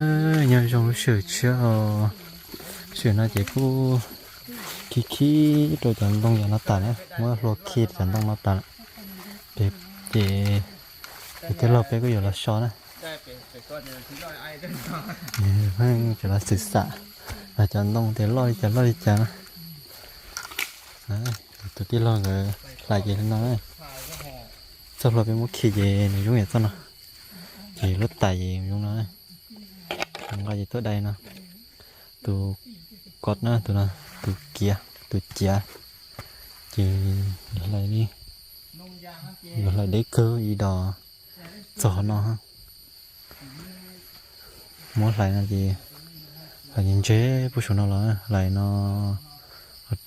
Nyob zoo lub sij hawm tshiab os. Sij hawm no ces kuj khi khi rau cov ntoo yam no tas na, muab hlua khi cov ntoo no tas lawm. Ces tus tij laug peb kuj yuav los so na. Pheej cov los xwm xam los cov ntoo tias loj li cas loj li cas na. Tus tij laug nkawd hlais ces li no na. Txoj hlua peb muab khi ces nws zoo yam txoj no. Ces lub tais ces zoo no. Nqa ces tuaj dai no. Tus kod na, tus no, tus kiav, tus ciav. Ces hlais li, yuav hlais deb kawg ib dos txog no. Muab hlais no ces hlais ntse pub saum no los hlais no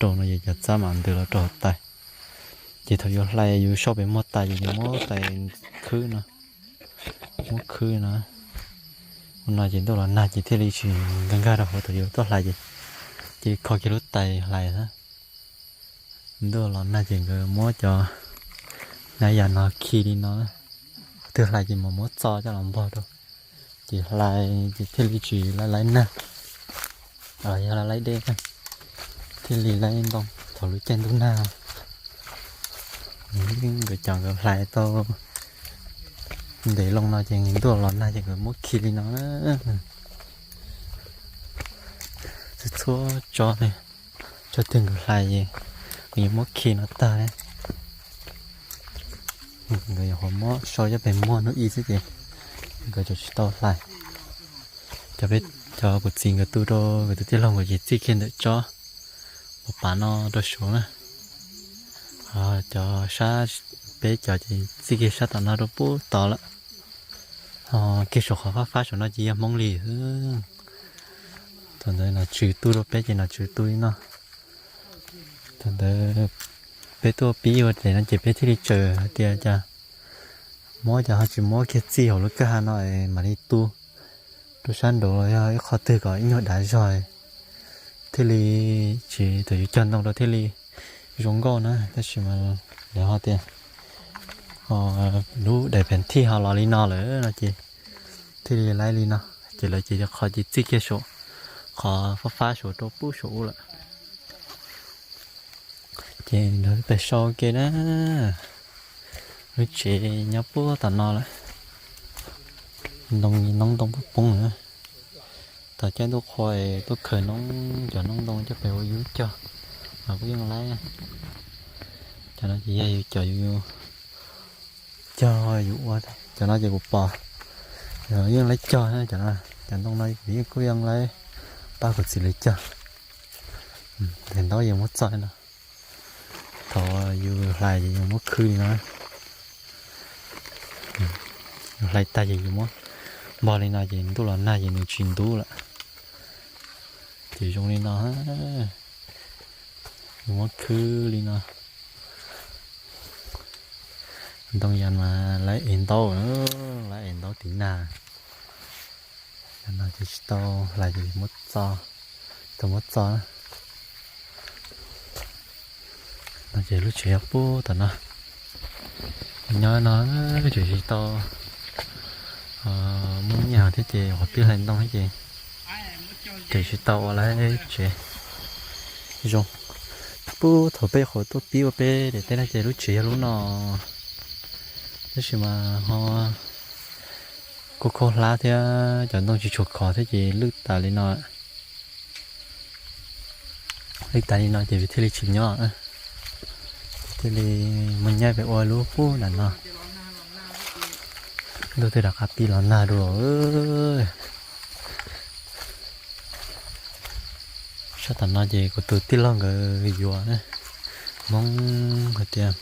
rau no ces cov txab mam ntws los rau hauv tais. Ces thaum yuav hlais yus sau pem muag tais ces yus muab tais khwb no, muab khwb no. Ua no ces ntuj los nag ces thiaj li tsis nkag nkag rau hauv thaum yuav tuaj hlais ces, ces kho kiag lub tais hlais xwb. Ntuj los nag ces nkawd muab cov nab yam no khi li no, qhov twg hlais ces mam muab txo coj los npog rau, ces hlais ces thiaj li tsis laib laib nag, yog laib laib dej na, thiaj li laib ntoo thaum lub caij ntuj nag. Nkawd cov nkawd hlais tau ntev loo no ces ntuj los nag ces nkawd muab khi li no. Txhua txhua tsob, tsob twg nkawd hlais ces nkawd yuav muab khi no tag. Nkawd yuav qhuav muab sau coj pem muag hnub ib xwb ces nkawd tseem tsis tau hlais. Cov peb, cov kuv txiv nkawd tu rau nkawd tus tij laug nkawd ces txij kiag ntawm tsob pav pav no rau saud na. Cov sab peb cov ces txij kiag sab tom no rau pub tod lawm. Kiag saum qhov fab fab saum no ces yog Hmoob li xwb. Thaum ntawd nom tswv tu rau peb ces nom tswv tu li no. Thaum ntawd peb tuaj pib ua tes no ces peb thiaj li tsaws hais tias cas muab cas ho tsis muab kiag txij hauv lub kwj ha no es mam li tu rau sab nraud los yog ib qho twg kom ib nyuag dav zog thiaj li tsis, thaum yus cog ntoo rau thiaj li zoo nkauj na. Tab sis mas lawv ho tias lub daim phev thij ho los li no lawm no ces thiaj li laib li no. Ces lawv ces cov qhov ces txij kiag saum qhov fab fab saum rau pub saum ub lawm. Ces nrog peb sau ua ke na. Lub tsev nyob puag tom no lawm. Ntoo noob ntoo poob poob na. Thaum caij ntuj qhua es tuaj khaws noob, cov noob ntoo coj pem ua yub cog los kuj yeej laib. Cov no ces yog yus cov yus cog yus ua, cov no ces kuv pom yeej laib cog cov no. Cov ntoo no kuv yeej kuj yeej laib pab kuv txiv lawv cog. Tes ntaub yus muab txo no, thaum yus hlais ces yus muab khwb li no. Yus hlais tag ces yus muab npog li no ces ntuj los nag ces nws tsis ntub lawm. Ces zoo li no, yus muab khwb li no. Ntoo yam mas lawv ev ntaub, lawv ev ntaub tiv nag. Cov no ces tsis tau hlais ces muab txo, tsis tau muab txo na. No ces lub tsev yog puag tom no. Nyob no tseem tsis tau muaj nyiaj thiab ces qhov pib hlais ntoo thiab ces tseem tsis tau ua lawv tsev zoo. Puag thaum peb qhuav tuaj pib ua peb daim teb no ces lub tsev yog lub no, tab sis mas ho kuj khaub hlab thiab cov ntoo tsis tshua khov thiab ces lwj tas li no. Lwj tas li no ces thiaj li tsis nyob, thiaj li muab nyiaj pem ua lub puag nram no. Ntuj twb rov qab pib los nag dua. Sab tom no ces kuv tus tij laug nkawd yuav, Hmoob hais tias,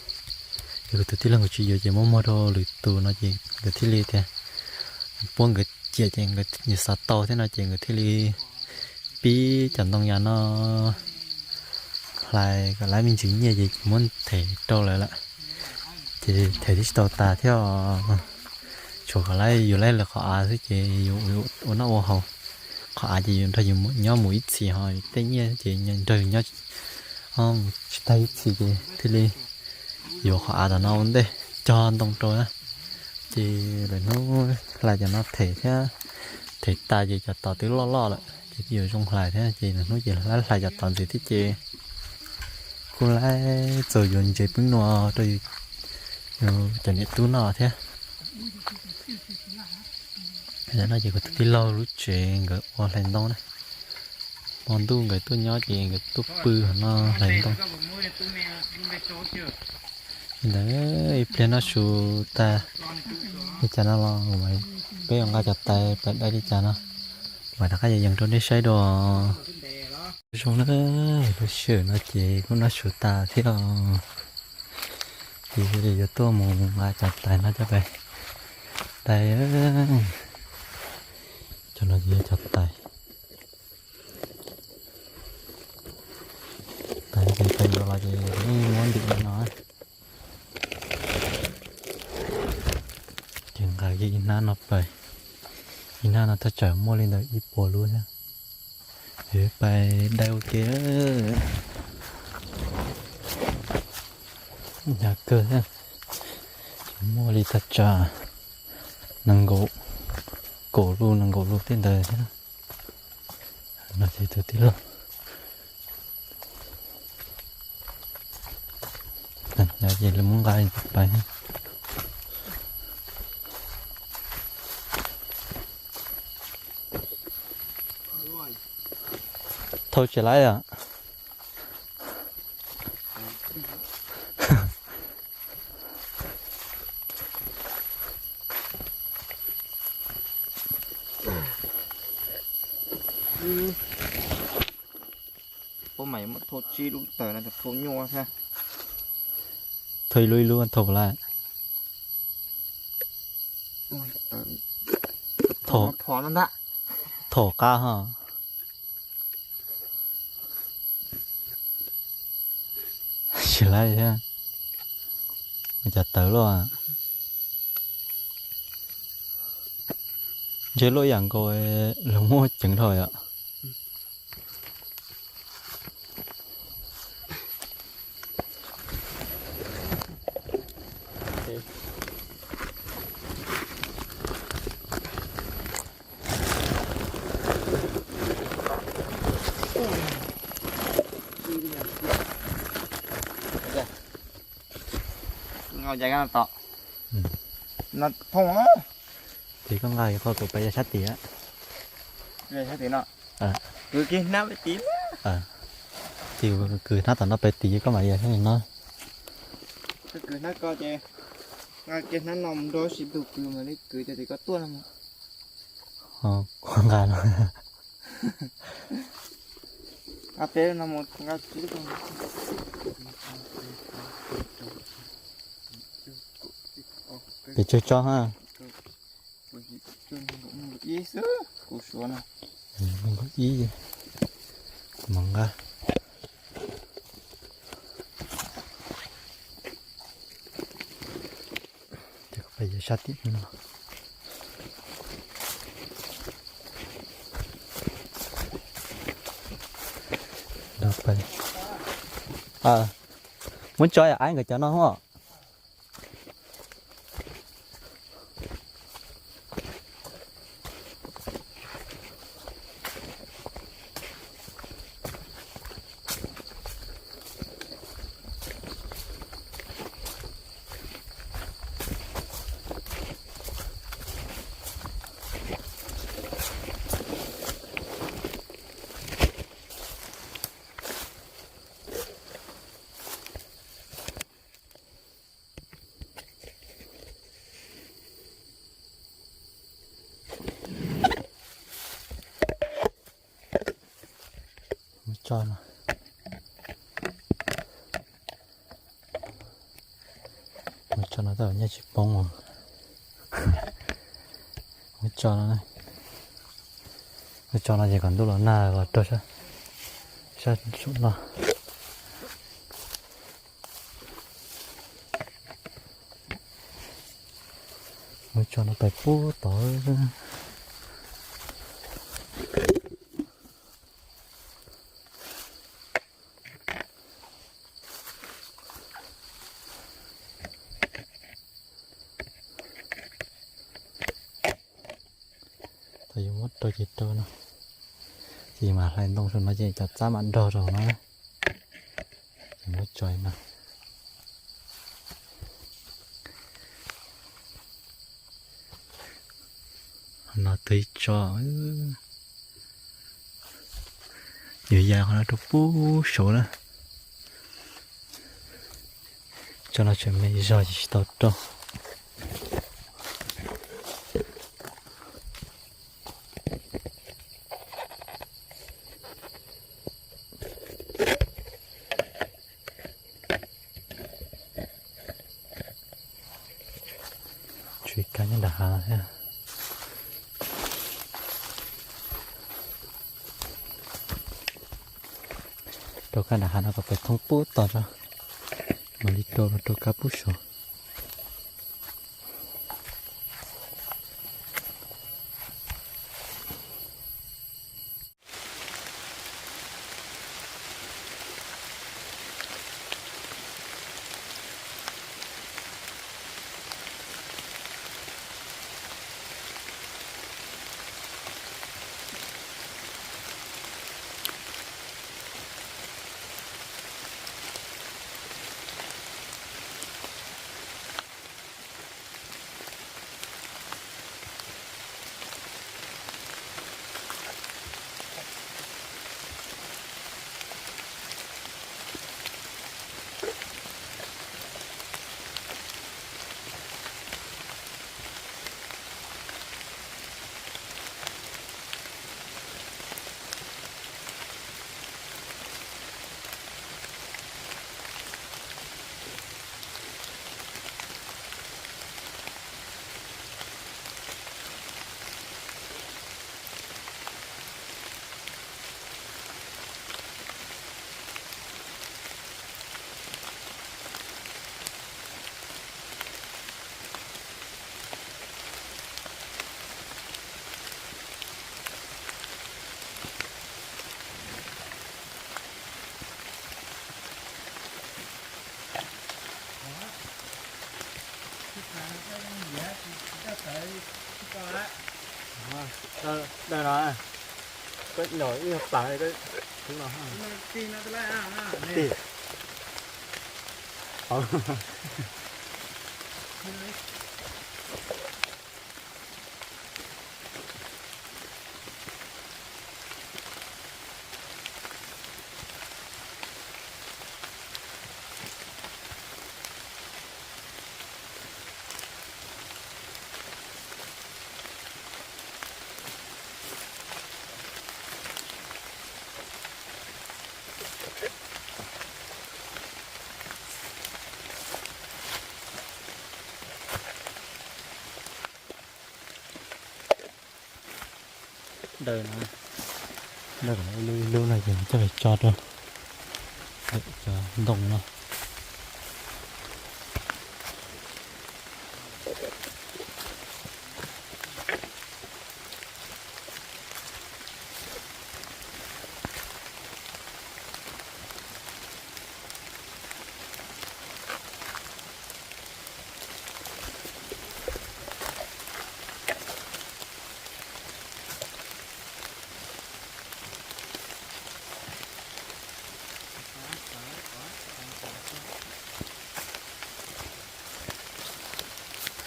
ces kuv tus tij laug nkawd tsis yuav ces muab muag rau lwm tus no ces nkawd thiaj li tias, puab nkawd ciam ces nkawd xav tau thiab no ces nkawd thiaj li pib cov ntoo yam no hlais kom lawv me ntsis nyiaj ces muab them rau lawv lawm. Ces them twb tsis tau tas thiab, tshuav kom lawv yus laib lawv qhov av xwb ces yus ua noj ua haus. Qhov av ces yus nrog yus nyob mus ib txhis ho tej nyiaj ces nrog yus nyob tsis tag ib txhis ces thiaj li yuav qhov av tom no ua ntej cog ntoo rau na. Ces lawv hnub hlais cov no them thiab thev tas ces cov tod twb loj loj lawm ces twb yuav zoo hlais thiab ces lwm hnub ces laib hlais cov tod ntxiv thiab ces kuj laib txaus yuav ntses peb nua rau yus cov niam tub noj thiab. No ces kuv tus tij laug lub tsev nkawd ua hlais ntoo na. Hmo ntuj nkawd tuaj nyob ces nkawd tuaj pw hauv no hlais ntoo. Li ntawd ib pliag noj su tag li cas no los peb yuav nqa cov tais pais dai li cas no mam rov qab yees rau nej saib dua. Zoo na, lub sij hawm no ces kuj noj su tas thiab os. Ces yuav tuaj mus nqa cov tais no coj pais dai. Cov no ces yog cov tais. Tais ces pais yuav los ces yeej muab ntim li no. Ces nqa kiag ib hnab no pais, ib hnab no thaj tsam muaj li ntawm ib puas lub thiab. Pais dai ua ke. Hnyav kawg thiab. Ces muaj li thaj tsam nees nkaum, kaum lub nees nkaum lub tej ntawd thiab. No ces tus tij laug ces lawv muab nqa pais. Thau tsis laib os. Puab mas yuav muab thau tsib lub taws no thau nyuaj thiab. Thau ib lub ib lub thau puas laib? Thau qab ho. Tsis laib thiab. Ua cas tawv luaj. Ntshe luaj ib yam nkaus los muab ceev dhau yom. Nqa cov no tom no thoob. Ces koj nqa qhov kuv pais yog sab tim. Sab tim no. Kwv kiag hnab pais tid. Ces kwv hnab tom no pais tid koj mam yog sab tim no. Koj kwv hnab ko ces nqa kiag hnab no mus nrog sib tug kwv mam li kwv ces tim koj tuaj no. Kuv nqa no. Nqa peb no mus nqa tsib tug. Peb tsawg tsob ha? Ib xwb kuv suav no. Ib, kuv mam nqa. Ces koj pais yog sab tim no. Muab tso aib nkawd cov no hos. Muab tso no, muab tso no tab nyiaj tsis poob os. Muab tso no, muab tso no ces kom ntuj los nag los raug sab saum no. Muab tso no pais pub tod. Tau yuav muab Rau ces rau no, ces mas hlais ntoo rau no ces cov txab mam nrog rau no. Ces muab tso no. No twb tso, yuav ya qhov no rau pub saud na. Tso no tseem me zog ces tsis tau rau. Tsum ib kab nyob nram hav thiab. Rau kab nram hav no kom peb thoob pub tod tso, mam li rau rau kab pub saud. Daws no, koj nyom ib nyuag pam, koj, no, tig. Daws no, daws ib lub ib lub no ces coj los tso rau cov ntoo no.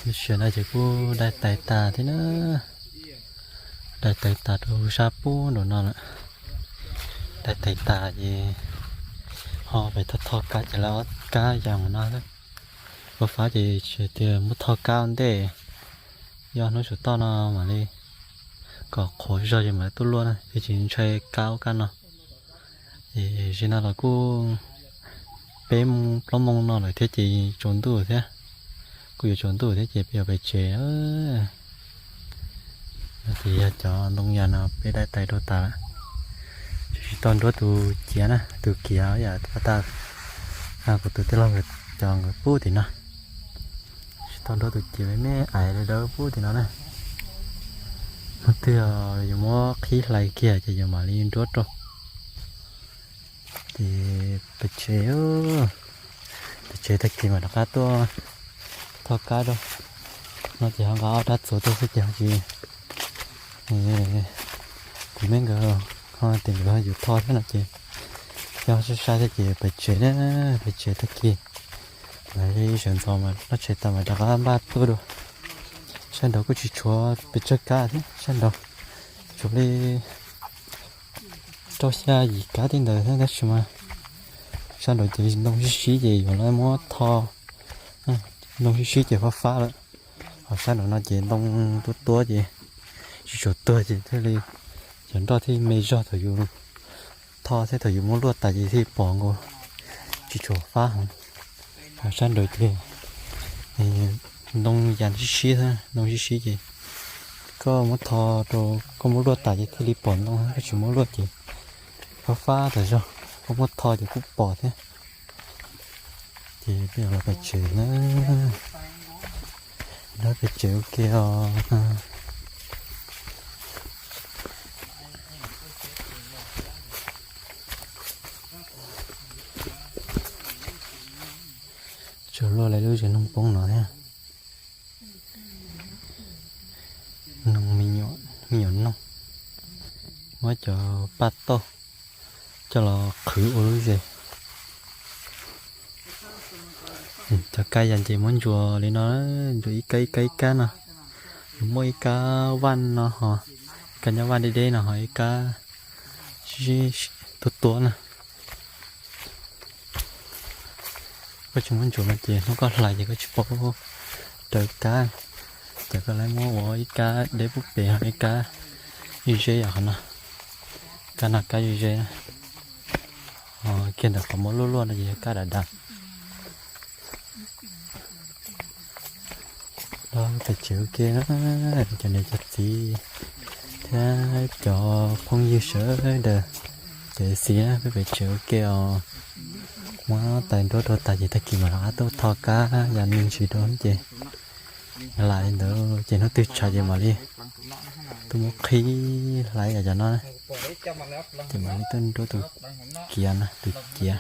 Lub sij hawm no ces kuj dai tais tas thiab na. Dai tais tas rau sab pub nraum no lawm. Dai tais tas ces ho pem thoj thoj kab ces lawv ob kab yas no. Kuv fab ces tias muab thoj kab ua ntej, yog hnub saum toj no mam li kom qhuav zog ces mam li tuaj luaj na, thiaj tsis ntshai kab ub kab no. Es zaum no los kuj peb plaub moos no lawm thiab ces tsaus ntuj thiab, kuj yuav tsaus ntuj thiab ces peb yuav pem tsev. No ces yog cov ntoo yas no peb dai tais rau tas lawm. Tsis tau nruab tus ciav na, tus ciav yam tas tas, kuv tus tij laug cov nkawd pub tim no. Tsis tau nruab tus ciav, me me ais dawb dawb pub tim no na. Hnub twg yuav muab qhib hlais kiag ces yuav mam li nruab rau. Ces pem tsev, pem tsev tag kis mam rov qab tuaj thoj kab rau. No ces ho nqa ob rab txuas tuaj xwb ces ho tsis Me nkawd ho tias nkawd ho yuav tho thiab no ces yog sai sai thiab ces pem tsev na, pem tsev tag kis lawv sawv ntxov mas noj tshais tas mas rov qab npaj tuaj dua. Sab nraud kuj tsis tshuav pes tsawg kab thiab, sab nraud tshuav li rau xya yim kab tej ntawd thiab tab sis mas sab nraud ces ntoo sib sib ces yuav los muab tho, ntoo sib sib ces fab fab lawm. Ho sab nraud no ces ntoo tuab tuab ces tsis tshua tuag ces thiaj li cov nroj thiaj me zog thaum yus tho thiab thaum yus muab luaj tas ces thiaj pom nkaus, tsis tshua fab heev. Ho sab nraud ces ntoo ya sib sib, ntoo sib sib ces koj muab tho rau, koj muab luaj tas ces thiaj li pom ntoo, koj tsis muab luaj ces fab fab tas zog, koj muab tho ces kuj pom thiab. Ces peb los pem tsev na, los pem tsev ua ke os. Tsuas luaj li lub zes noog poob no thiab. Noog, me nyuam noog, muab cov paj tauj coj los qhwv ua lub zes. Cov kab yam ces muab ntsuas li no, ntsuas ib kab ib kab ib kab no. Muaj ib kab vaj no ho, ib kab nyob vaj deb deb no ho ib kab tuab tuab na. Koj tsis muab ntsuas no ces hnub koj hlais ces koj tsis paub raws kab. Ces koj lawv muab ua ib kab deb pub pem ho ib kab ze ze yom, qhov no, kab no kab ze ze na. Ho kiag ntawm qhov muab luaj luaj no ces yog kab dav dav. Los pem tsev ua ke na, cov niam cov txiv thiab cov phooj ywg sawv daws, cov xis na, peb pem tsev ua ke os. Muab tais nruab rau tas ces tag kis mam rov qab tuaj tho kab yam me ntsis rau ces lam li ntawd ces hnub twg tshav ces mam li tuaj muab qhib hlais yam cov no, ces mam li tuaj nruab tus kiav no, tus ciav.